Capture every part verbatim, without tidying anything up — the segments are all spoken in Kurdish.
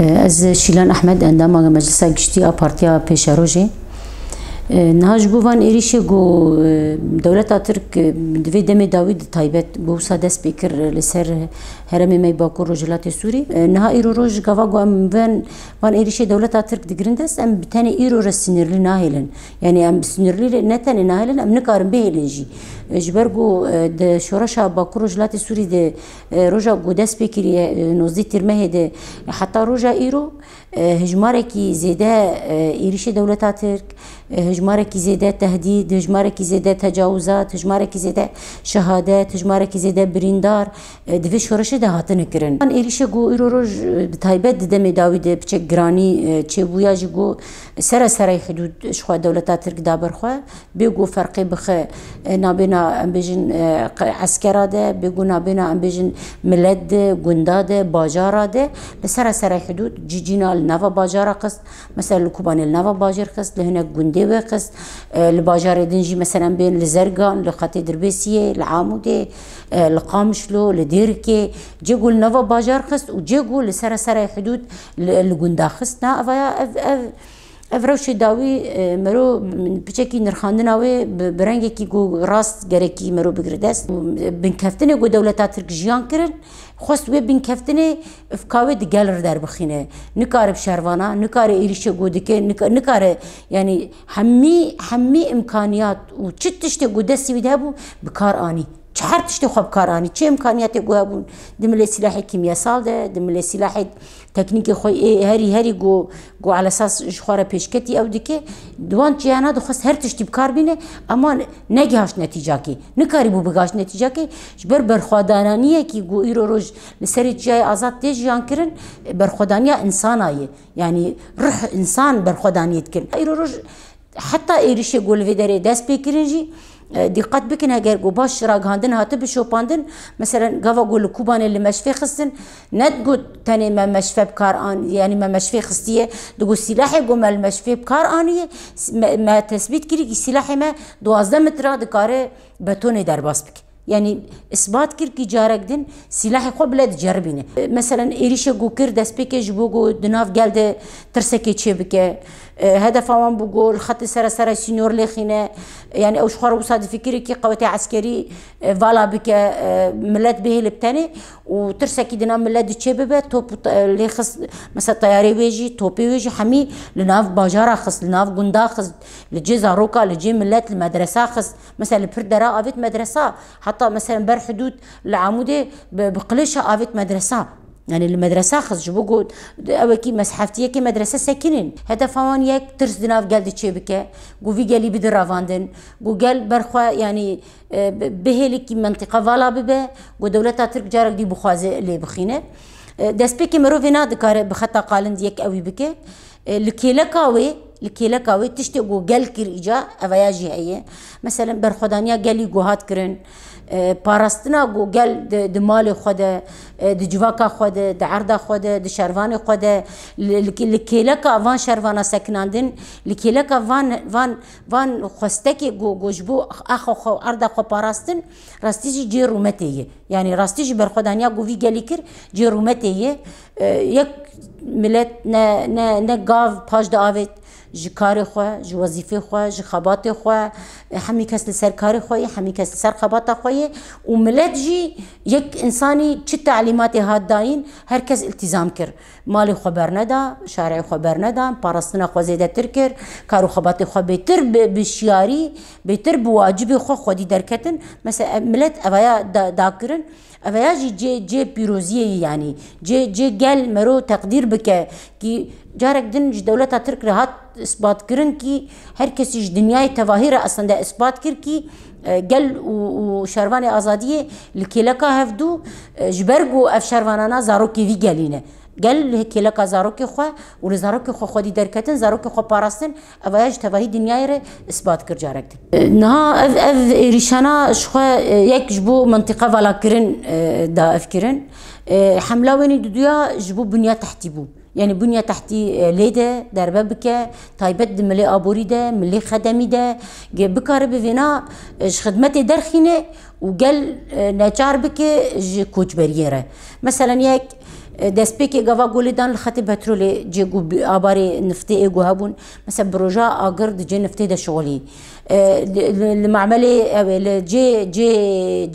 Ez Şîlan Ehmed, endama Meclisa Giştî a Partiya Pêşerojê. Niha ji bo van êrîşê ku dewleta Tirk di vê demê dawî di taybet ku wisa dest pê kir li ser herêmê me yê Bakur Rojhilatê Sûrî. Niha îro roj gava ku em van, van êrîşê dewleta Tirk digirin dest, em bi tenê îro re sînorlî nahêlin. Yanî em sînorlî ne tenê nahêlin, em nikarin bihêlin jî. Ji ber ku di şoreşa Bakur Rojhilatê Sûrî de E, roja ku dest pê kiriye, e, nozdeh tîrmehê de, e, heta roja îro, e, hejmarekî zêde, e, êrîşê dewleta Tirk, e, hejmarekî zêde tehdîd, hejmarekî zêde tecawizat, hejmarekî zêde şehadet, hejmarekî zêde birîndar, e, di vê şoreşê de hatine kirin. Van êrîşê ku îro roj, e, bi taybet di demê dawî de piçek giranî, e, çêbûya ji ku sera serayê hidûd ji xwe dewleta Tirk da ber xwe. Bê ku ferqê bixe, e, nabêna, em bêjin, e, qe-, eskera de, bê ku nabêna, em bêjin, milet de, gunda de, bajara de, li sera serayê hidûd cî cîna li nava bajara xist, mesela li Kobanê li nava bajêr xist, li hinek gundê wê xist, e, li bajarê din jî, mesela em bên li Zergan, li Xetê Dirbêsiyê, li Amûdê, e, li Qamişlo, li Dêrikê, cê ku li nava bajar xist û cê ku li sera serayê hidûd li, li gunda xist. Na, evaya, ev, ev, Ev rewşê dawî, e, mero piçekî nirxandina wê bi, bi rengekî ku rast gerekî mero bigire dest. Binkeftinê ku dewleta Tirk jiyan kirin, xwest wê binkeftinê ifka wê di gel re derbixîne. Nikare bi şervana, nikare êrîşê ku dike, nika-, nikare, yanî hemî, hemî imkaniyat û çi tiştê ku destê wî de hebû, bi kar anî. Çi her tiştê xwe bi kar anî, çi imkaniyatê ku hebûn, di milê sîlahê kîmyesal de, di milê sîlahê teknîkê xwe ê herî herî ku, ku elesas ji xwe re pêşketî ew dike, di wan çiyana dixwest her tiştî bi kar bîne, ama negihaşt netîcakê. Nikarîbû bigihaşt netîcakê, ji ber berxwedananiyekî ku îro roj li serê çiyayê azad tê jiyan kirin, berxwedaniya însana ye. Yanî ruh însan berxwedaniyê dikin. Îro roj Heta êrîşê ku li vê derê dest pê kirin jî, e, dîqet bikin, heger ku baş ragihandin hatibi şopandin, meselen, gava ku li Kobanê li meşfê xistin, ne digot tenê me meşfe bi kar an-, yanî me meşfê xistiye, digot sîlahê ku me li meşfê bi kar aniye, s-, me, me tesbît kirî ki sîlahê me duwazdeh metra dikare betonê derbas bike. Yanî, isbat kir ki carek din sîlahê xwe bile diceribîne. E, meselen, êrîşê ku kir destpêkê ji bo ku di nav gel de tirsekê çêbike. E, hedefa wan bû ku li xetê sere sere sînor lêxîne. Yanî, ew ji xwe re wisa difikire ki qewetê eskerî, e, vala bike, e, milet bihêle bi tenê û tirsekî di nav milet de çêbibe, top û te-, lê xist, mesela teyarê wê jî, topê wê jî hemî li nav bajara xist, li nav gunda xist, li cê zaroka, li cê milet, li medresa xist. Mesela li pir dera avêt medresa, heta mesela ber hidûd li Amûdê bi, bi qilêşa avêt medresa. Yanî li medresa xist ji bo ku ewekî mezheftiyekê medrese sekinîn. Hedefa wan yek tirs di nav gel de çêbike, ku vî gelî bide revandin, ku gel ber xwe, yanî, e, bi-, bihêlî ki mentiqa vala bibe, ku dewleta Tirk carek dî bixwaze lê bixîne. E, destpêkê mirovê nadikare bi xeta qalind yek ewî bike. E, li kêleka wê, li kêleka wê tiştê ku gel kir îca, evaya jî heye. Meselen, berxwedaniya gelî ku hat kirin, e, parastina ku gel di, di malê xwe de, e, di civaka xwe de, di erda xwe de, di şervanê xwe de, li, li, li kêleka van şervana sekinandin, li kêleka van, van, van xwestekê ku, ku ji bo axa xwe, erda xwe parastin, rastî jî cê rûmetê ye. Yanî rastî jî berxwedaniya ku vî gelî kir, cê rûmetê ye. E, yek milet ne, ne, ne gav paş diavêt ji karê xwe, ji wezîfê xwe, ji xebatê xwe. E, hemî kes li ser karê xwe ye, hemî kes li ser xebata xwe ye. Û milet jî yek însanî çi telîmatê hat dayîn, her kes îltîzam kir. Malê xwe berneda, şareyê xwe berneda, parastina xwe zêdetir kir, kar û xebatê xwe bêtir bi, bi şiyarî, bêtir bi wacibê xwe xwedî derketin. Mesela, ev milet evaya da, dakirin, evaya jî cê, cê pîroziyê ye, yanî cê, cê gel mero teqdîr bike ki carek din ji dewleta Tirk re hat isbat kirin ki her kesî ji dinyayê tevahî re aslında isbat kir ki, e, gel û, û şervanê azadiyê li kêleka hevdû, e, ji ber ku ev şervanana zarokê vî gelî ne. Gel li kêleka zarokê xwe û li zarokê xwe xwedî derketin, zarokê xwe parastin, evaya ji tevahî dinyayê re isbat kir carek din. E, niha ev, ev êrîşana ji xwe, e, yek ji bo mentiqa vala kirin, e, da ev kirin. E, hemla wênî duduya ji bo bunya tehtî bû. Yanî bunya tehtî, e, lê de derbe bike, taybet di milê aborî de, milê xedemî de, ge-, bikare bi vêna, e, ji xidmetê derxîne û gel, e, neçar bike ji koçberiyê re. Meselen yek, E, destpêkê gava golê dan li xetê petrolê cê ku bi-, abarê niftê ê ku hebûn, mesela bi roja agir di cê niftê de şixulî. E, li, li, li mamelê ew ê, li cê, cê,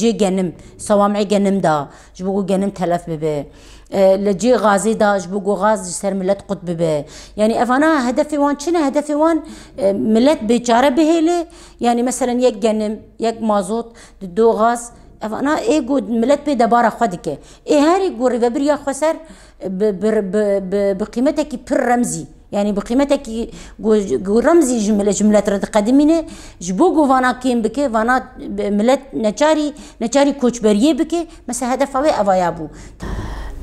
cê genim, sewamê genim da, ji bo ku genim telef bibe. E, li cê gazê da, ji bo ku gaz ji ser milet qut bibe. Yanî evana hedefê wan çi ne? Hedefê wan, e, milet bêçare bihêle. Yanî meselen yek genim, yek mazot, di do gaz, evana ê ku milet pê debara xwe dike. Ê herî ku rêvebiriya xweser bi, bi, bi, bi, bi qîmetekî pir remzî, yanî bi qîmetekî ku, ku remzî ji mile-, ji milet re diqedimîne, ji bo ku vana kêm bike, vana milet neçarî, neçarî koçberiyê bike, mesela hedefa wê evaya bû.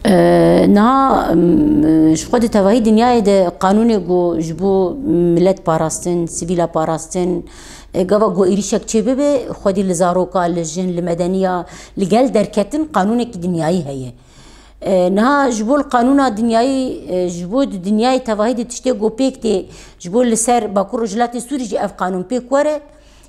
E, niha, m, ji xwe di tevahî dinyayê de qanûnê ku ji bo milet parastin, sivîla parastin, e, gava ku êrîşek çêbibe, xwedî li zaroka, li jin, li medeniya, li gel derketin qanûnekî dinyayî heye. E, niha ji bo li qanûna dinyayî, e, ji bo di dinyayê tevahî de tiştê ku pêk tê, ji bo li ser Bakur Rojhilatê Sûrî jî ev qanûn pêk were,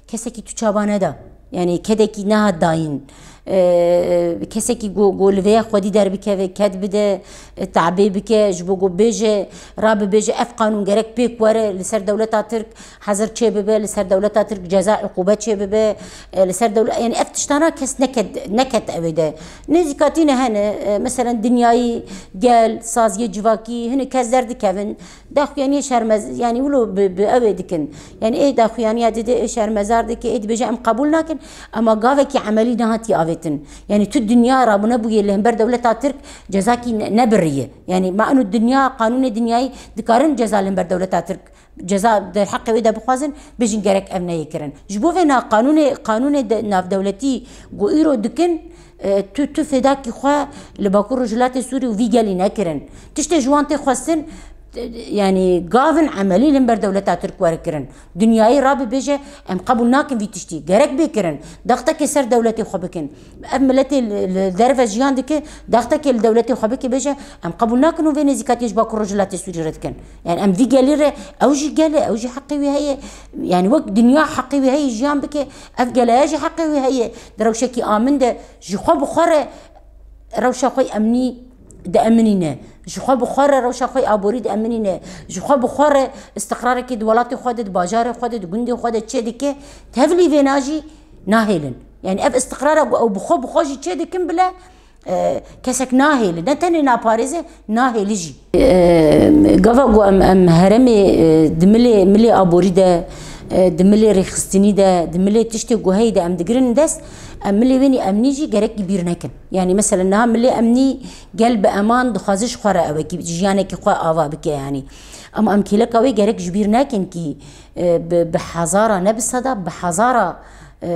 kesekî tu çaba neda. Yanî kedekî nehat dayîn. E, kesekî ku, ku li vêya xwedî derbikeve, ked bide, e, tabê bike, ji bo ku bêje, rabibêje, ev qanûn gerek pêk were, li ser dewleta Tirk hezir çêbibe, li ser dewleta Tirk ceza, uqûbet çêbibe, e, li ser dewle-, yanî ev tiştana kes neket, neket ew ê de. Nêzîkatî ne hene, e, meselen dinyayî, gel, saziyê civakî, hinek kes derdikevin, daxuyaniyê şermez-, yanî wilo bi, bi ew ê dikin. Yanî ê daxuyaniya dide, ê şermezar dike, ê dibêje em qebûl nakin, ema gavekî emelî nehatiye avêtin. Yanî tu dinya rabûnebûyê li hember dewleta Tirk cezakî ne-, nebiriye. Yanî ma eno dinya, qanûnê dinyayî dikarin ceza li hember dewleta Tirk, ceza di heqê wê de bixwazin, bêjin gerek ev neyê kirin. Ji bo vê na qanûnê, qanûnê de navdewletî ku îro dikin, e, tu, tu fêdakî xwe li Bakur Rojhilatê Sûrî û vî gelî nekirin. Tiştê ji wan tê xwestin, e, yanî gavin emelî li hember dewleta Tirk were kirin. Dinyayê rabibêje, em qebûl nakin vî tiştî. Gerek bê kirin. Daxtekê ser dewletê xwe bikin. Ev miletê li, li derve jiyan dike, daxtekê li dewletê xwe bike, bêje, em qebûl nakin û vê nêzîkatiyê ji Bakur Rojhilatê Sûrî re dikin. Yani em vî gelî re, ew jî gel e, ew jî heqê wî heye. Yani wek dinya heqê wî heye jiyan bike, ev geleya jî heqê wî heye. Di rewşekî amin de ji xwe bi xwe re rewşa xwe emnî dieminîne. Ji xwe bi xwe re rewşa xwe aborî dieminîne. Ji xwe bi xwe re istiqrarekê di welatê xwe de, di bajarê xwe de, di gundê xwe de çê dike. Tevlî vêna jî nahêlin. Yani ev istiqrara ku ew bi xwe, bi xwe jî çê dikin bile, e, kesek nahêli. Ne tenê naparêze, nahêli jî. E, gava ku em, em heremê, e, di milê, milê aborî de, e, di milê rêxistinî de, di milê tiştê ku heyî de em digirin dest, em milê wênî emnî jî gerekî bîr nekin. Yani mesela niha milê emnî gel bi eman dixwaze ji xwe re ewekî jiyanekî xwe ava bike yani. Ama em kêleka wê gerek ji bîr nekin kî, e, bi, bi hezara, ne bi seda, bi hezara, e,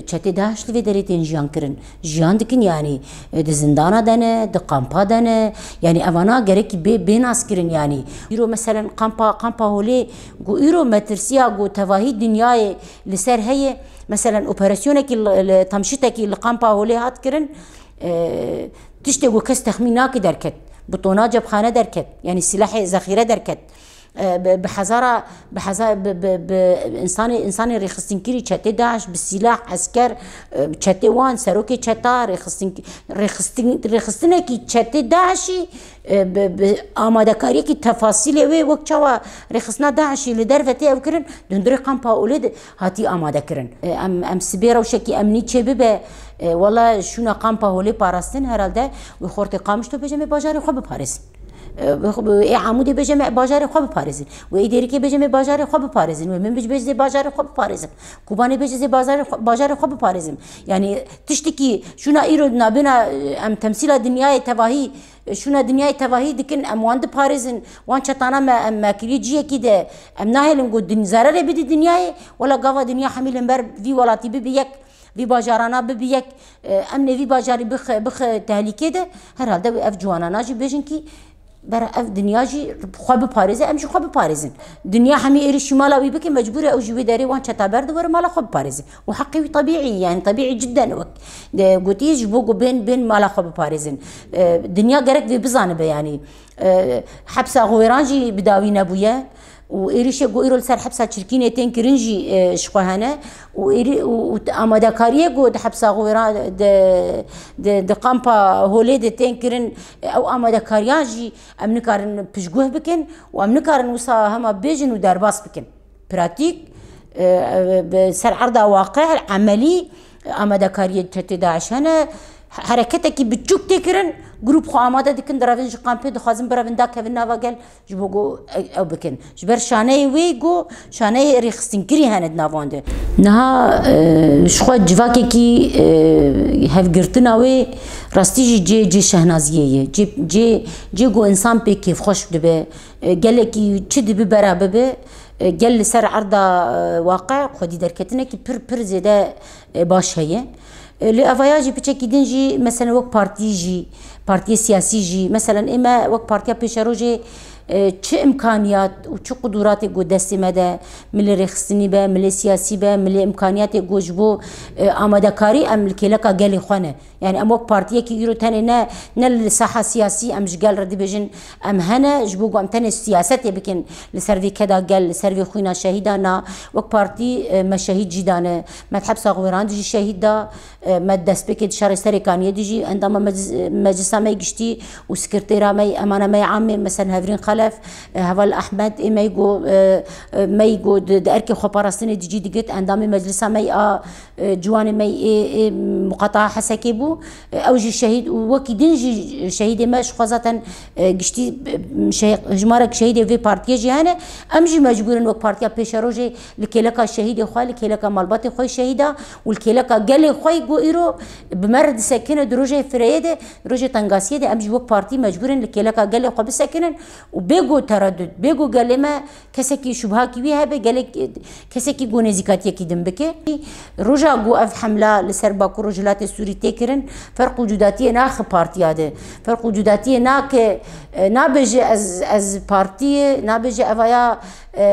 çetê DAIŞ li vê derê tên jiyan kirin. Jiyan dikin yani, e, di zindana de ne, di kampa de ne. Yani evana gerekî bê, bê nas kirin yani. Îro meselen kampa, kampa Holê, ku îro metirsiya ku tevahî dinyayê li ser heye, meselen operasyonekî li, li, tamşitekî li kampa Holê hat kirin, e, tiştê ku kes texmîn nake derket. Bi tona cepxane derket. Yani silahê zexîre derket. E, bi, bi hezara, bi heza-, bi, bi, bi insanê, insanê rêxistinkirî çetê DAIŞ, bi sîlah, esker, e, çetê wan, serokê çeta, rêxistink-, rêxistin-, rêxistinekî çetê DAIŞî, e, bi, bi amadekariyekî tefasîlê wê, wek çawa rêxistina DAIŞî li derve tê ew kirin, di hundirê kampa Olê de hatî amade kirin. E, em, em sibê rewşekî emnî çêbibe, e, wela şûna kampa Holê parastin herhalde wê xortê Qamişlo bêje me bajarê xwe biparêzin. E, wê xwe, ê Amûdê bêje me bajarê xwe biparêzin. Wê ê Dêrikê bêje me bajarê xwe biparêzin. Wê Minbic bêje zê bajarê xwe biparêzin. Kobanê bêje zê bajarê xwe, bajarê xwe biparêzin. Yani tiştekî şûna îro nabêna, e, em temsîla dinyayê tevahî, e, şûna dinyayê tevahî dikin, em wan diparêzin. Wan çetana me, em me kiriye ciyekî de, em nahêlin ku din-, zererê bidî dinyayê. Wela gava dinya hemî li hember vî welatî bibi yek, vî bajarana bibi yek, e, em nê vî bajarî bix-, bix tehlîkê de, herhalde wê ev ciwanana jî bêjin kî bera ev dinya jî xwe biparêze, em jî xwe biparêzin. Dinya hemî êrîşî mala wî bike, mecbûr e ew jî wê derê wan çeta berde were mala xwe biparêze. Û heqê wî tebîî, yani tebîî cidden wek de gotî ji bo ku bên, bên mala xwe biparêzin. E, dinya gerek vê bizanibe yani. E, hepsa Xwêran jî bi dawî nebûye. Û êrîşê ku îro li ser hepsa Çirkînê tên kirin jî, e, ji xwe hene. Û êrî-, û, û amadekariyê ku di hepsa Xwêra, di, di, di kampa Holê de tên kirin, e, ew amadekariyan jî em nikarin piştguh bikin û em nikarin wisa hema bêjin û derbas bikin. Pratîk, e, e, bi ser erda waqe, emelî, amadekariyê çetê DAIŞ hene. Hereketekî biçûk tê kirin, grûp xwe amade dikin, direvin ji kampê, dixwazin birevin dakevin nava gel, ji bo ku ew bikin. Ji ber şaneyê wê ku şaneyê rêxistinkirî hene di nav wan de. Niha, e, ji xwe civakekî, e, hevgirtina wê rastî jî cê, cê şehnaziyê ye. Cê, cê, cê ku însan pê kêfxweş dibe, e, gelekî çi dibi bera bibe, e, gel li ser erda, e, waqe xwedî derketinekî pir, pir zêde, e, baş heye. E, lê evaya jî piçekî din jî, meselen wek partî jî, partiyê siyasî jî, meselen ême wek partiya pêşerojê, e, çi imkaniyat û çi quduratê ku destê me de, milê rêxistinî be, milê siyasî be, milê imkaniyatê ku ji bo, e, amadekarî em li kêleka gelê xwe ne. Yani em wek partiyekî îro tenê ne, ne li saha siyasî em ji gel re dibêjin, em hene ji bo ku em tenê siyasetê bikin li ser vê keda gel, li ser vê xwîna şehîda na. Wek partî, e, me şehîd jî dane, me di hepsa Xwêran de jî şehîd da, e, me destpêkê di şerê Serêkaniyê de jî endama meclis-, meclisa me giştî û sekretêra me, emana me amê, meselen Hevrîn Xelef, e, Heval Ehmed, ê me go, e, e, me go di, di erkê xweparastinê de jî digit, endamê meclisa me a, e, ciwanê me ê, ê muqataa Hesekê bû. E, ew jî şehîd û wekî din jî şehîdê me ji xwe zaten, e, giştî, e, şe-, hejmarek şehîdê vê partiyê jî hene. Em jî mecbûr in wek partiya pêşerojê li kêleka şehîdê xwe, li kêleka malbatê xwe şehîda û li kêleka gelê xwe ku îro bi me re disekine di rojê fireyê de, rojê tengasiyê de em jî wek partî mecbûr in li kêleka gelê xwe bisekinin û bê go teredût, bê go gelê me kesekî şubhakî wî hebe, gelek, kesekî ku nêzîkatiyekî din bike. Roja ku ev hemla li ser Bakur Rojhilatê Sûrî tê kirin, ferq û cudatiyê naxe partiya de. Ferq û cudatiyê nake, e, nabêje ez, ez partiyê, nabêje evaya, e,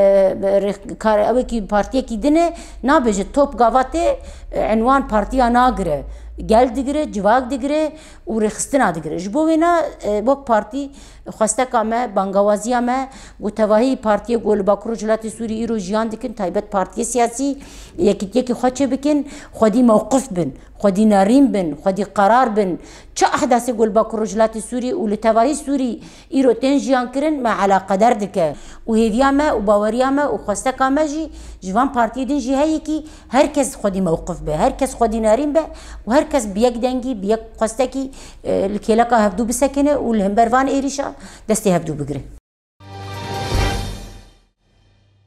rêk-, kar-, ew ê kî partiyekî din e, nabêje top gava tê, e, enwan partiya nagire. Gel digire, civak digire û rêxistina digire. Ji bo wêna, e, wek partî xwesteka me, bangawaziya me, ku tevahî partiyê ku li Bakur Rojhilatê Sûrî îro jiyan dikin, taybet partiyê siyasî, yekîtiyekî xwe çêbikin, xwedî mewqif bin, xwedî nerîn bin, xwedî qerar bin. Çi ehdasê ku li Bakur Rojhilatê Sûrî û li tevahî Sûrî îro tên jiyan kirin, me elaqeder dike. Û hêviya me û baweriya me û xwesteka me jî ji van partiyê din jî heyekî her kes xwedî mewqif be, her kes xwedî nerîn be û her kes bi yek dengî, bi yek xwestekî, e, li kêleka hevdû bisekine û li hember van êrîşa destê hevdû bigire.